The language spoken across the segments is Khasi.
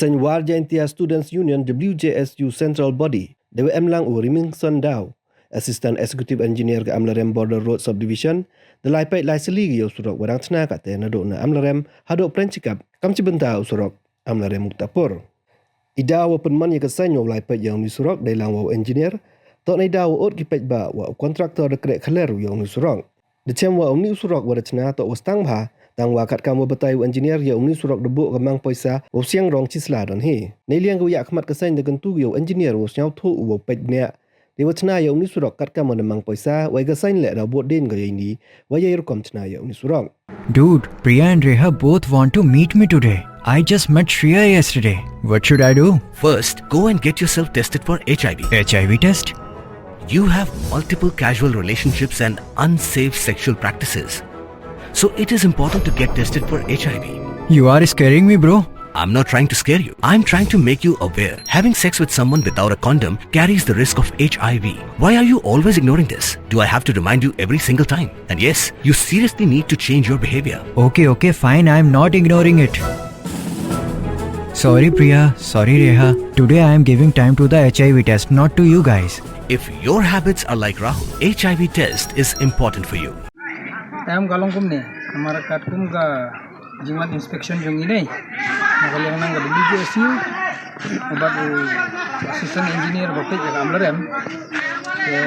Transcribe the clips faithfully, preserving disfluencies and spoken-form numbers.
Seng War Jaintia Students Union, W J S U Central Body, da wa em lang u Rimingson Daw, Assistant Executive Engineer ka Amlarem Border Road Subdivision, da lai peit lai seli ki ïa u surok wa dang chna kate naduh na Amlarem haduh Prenchikap, kam chi bynta u surok Amlarem Muktapur. I Daw wa pynman ïa ka seng wa lai peit ïa u ni surok dei lang wa u engineer, toh nei Daw wa ut ki peit ba wa u contractor da kreh khaler ïa u ni surok. Da chem wa u ni surok wa da chna toh wa stang bha, tang wa katkam wa batai u engineer ïa u ni surok da buh ka mang poisa wa u siang rong chi sla don hi. Nei liang ka wa ïa khmat ka seng da kyntu ïa u engineer wa u sñiaw thuh wa u peit bniah. Dei wa chna ïa u ni surok katkam wa da mang poisa, wa ïa ka seng leh da buh din ka ïa ini, wa ïa i rukom chna ïa u ni surok. Dude, Priya and Reha both want to meet me today. I just met Shreya yesterday. What should I do? First, go and get yourself tested for H I V. H I V test? You have multiple casual relationships and unsafe sexual practices. So it is important to get tested for H I V. You are scaring me, bro. I'm not trying to scare you. I'm trying to make you aware. Having sex with someone without a condom carries the risk of H I V. Why are you always ignoring this? Do I have to remind you every single time? And yes, you seriously need to change your behavior. Okay, okay, fine. I'm not ignoring it. Sorry, Priya. Sorry, Reha. Today I am giving time to the H I V test, not to you guys. If your habits are like Rahul, H I V test is important for you. Em, ka long kumne, namar katkum ka jingwan inspection jong ngi ne, na ka liang nang ka W J S U, bad u assistant engineer ba peit ïa ka Amlarem. Te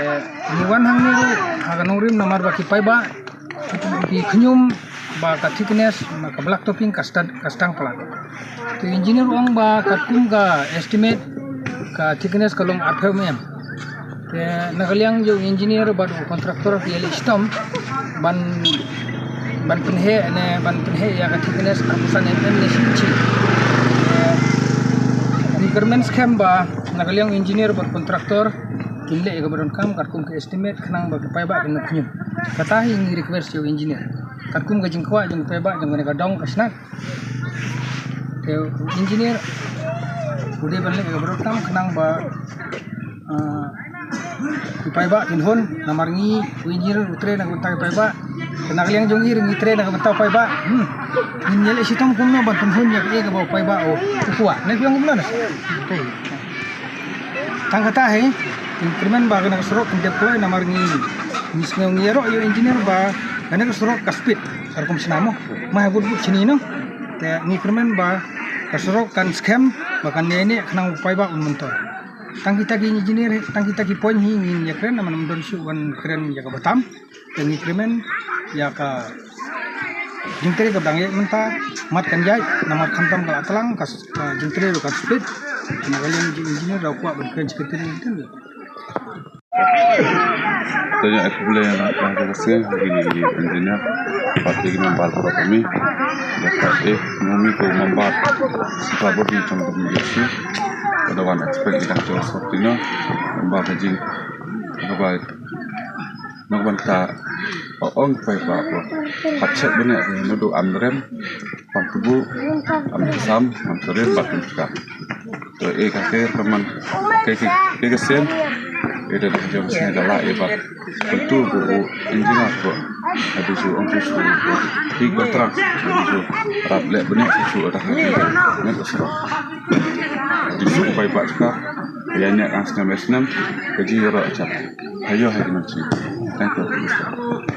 ngi wan hangne ruh ha ka nongrim namar ba ki paidbah ki khñium ba ka thickness, ba ka black topping ka stad, ka stang palat. Te engineer u ong ba katkum ka estimate ka thickness ka long arphew mm. Te na ka liang jong u engineer bad u contractor ki ïaleh shitom ban, ban pynheh ne ban pynheh ïa ka thickness arphew san mm ne shi inchi. Te ngi kyrmen skhem ba na ka liang u engineer bad contractor kin leh ïa kaba donkam katkum ka estimate khnang ba ki paidbah kin khñium. Kata hi ngi request ïa u engineer. Katkum ka jingkwah jong ki paidbah jong kane ka dong ka shnat. Te u engineer u dei ban leh ïa kaba donkam khnang ba, ah, ki paidbah kin hun, namar ngi u engineer u trei na ka bynta ki paidbah. Te na ka liang jong ngi ruh ngi trei na ka bynta u paidbah. Hmm. Ngin ïaleh shitom kumno ban pynhun ïa kaei kaba u paidbah u kwah. Ne phi ong kumno ne? Tang kata hi, ngi kyrmen ba kane ka surok kin dep kloi namar ngi, ngi sngew ngi ïaroh ïa u engineer ba kane ka surok ka speed, ka rukom shna mo. Mai ha but but shini no. Te ngi kyrmen ba ka surok kan skhem ba kan ïaineh khnang u paidbah un myntoi. Tang kita ki engineer, tang kita ki point hi ngin ïakren namar ym don shuh ban kren ïa kaba tam. Te ngi kyrmen ïa ka jingtrei kaba dang ïaid mynta, mat kan ïaid namar khamtam ka la tlang ka, ka jingtrei ruh kan speed. Na ka liang jong engineer da kwah ban kren secretary. Te ïa khublei ïa ka sngi ha kine ki engineer bad ki member baroh kawei. Ïa ka eh ngi ko member sika body jong ka W J S U. Ka da wan expect ïa ka jong sop tino member ka jing ka ba Nang ban ta ong pai ba ko. Hap check bane ko, naduh Amlarem, Pamptbu, Amkisam, Amsaren bad Pynchkak. To e ka ker ka man ke ke ke ke sen. E da da jong sne da la e bad. Tentu ko engineer ko. Adu su ong su su. Ti ko trak. Adu su rap le bane su su da ka. Ne ko sra. Adu su pai ba ka. Ïa nya kan snem snem. Ka ji ro cha. Ayo hai kena chi. Thank you.